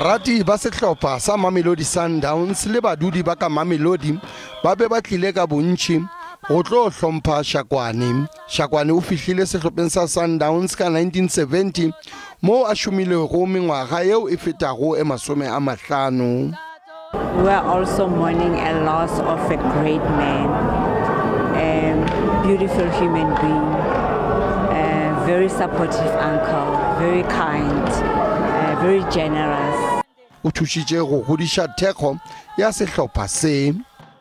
Barati ba sehlopha sa Mamelodi Sundowns le badudi ba ka Mamelodi ba be ba tlile ka bontši go tlo hlompha Shakwane. Shakwane o fihlile sehlopheng sa Sundowns ka 1970 moo a šomilego mengwaga yeo e fetago e 50. We are also mourning a loss of a great man, a beautiful human being, a very supportive uncle, very kind, very generous. O thušitše go godiša thekgo ya sehlopha se.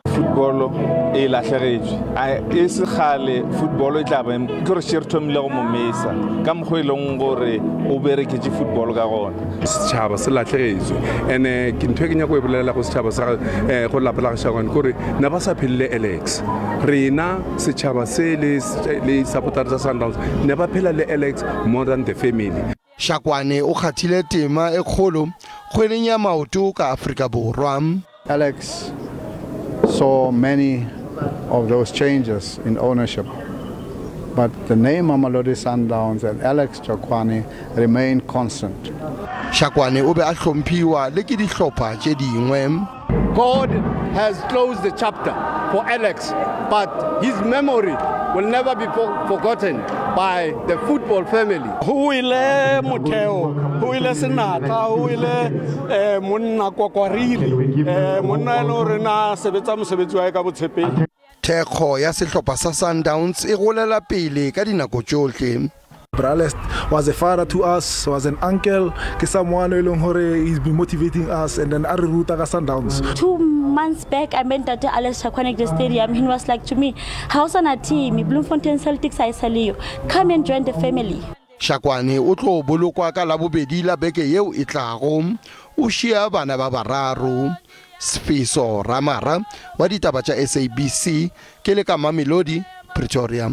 Football e lahlegetšwe e se kgale, football e tla ba ke gore še re thomile go mo mesa ka mokgwa e leng gore o bereketše football ka gona. Setšhaba se lahlegetswe, and-e ke ntho e ke nyako e bolelela go setšhaba sa go lapa la gašakwane kore ne ba sa phelele Alex. Rena setšhaba se le supporters tsa Sundowns ne ba phela le Alex more than the family. Shakwane o kgathile tema e kgolo kgweleng ya maoto ka Afrika Borwa. Alex saw many of those changes in ownership, but the name Mamelodi Sundowns and Alex Shakoane remained constant. Shakoane o be a hlomphiwa le ke dihlopha tše dingwe. God has closed the chapter for Alex, but his memory will never be forgotten by the football family. Ho ile motheo, ho ile senatla, ho ile monna kwakwariri, monna e le hore na sebetsa mosebetsi wa hae ka botshepehi. Thekgo ya sehlopha sa Sundowns e golela pele ka dinako tšohle. Brales was a father to us, was an uncle, ke someone e leng hore he's been motivating us and then a re ruta ka Sundowns. 2 months back I met Ntate Alex Shakoane at the stadium. He was like to me, ha o sana team, Bloemfontein Celtics ha e sa leyo. Come and join the family. Shakoane o tlo bolokwa ka labobedi la beke yeo e tlago. O šia bana ba bararo. Sfiso Ramara wa ditaba tša SABC ke le ka Mamelodi, Pretoria.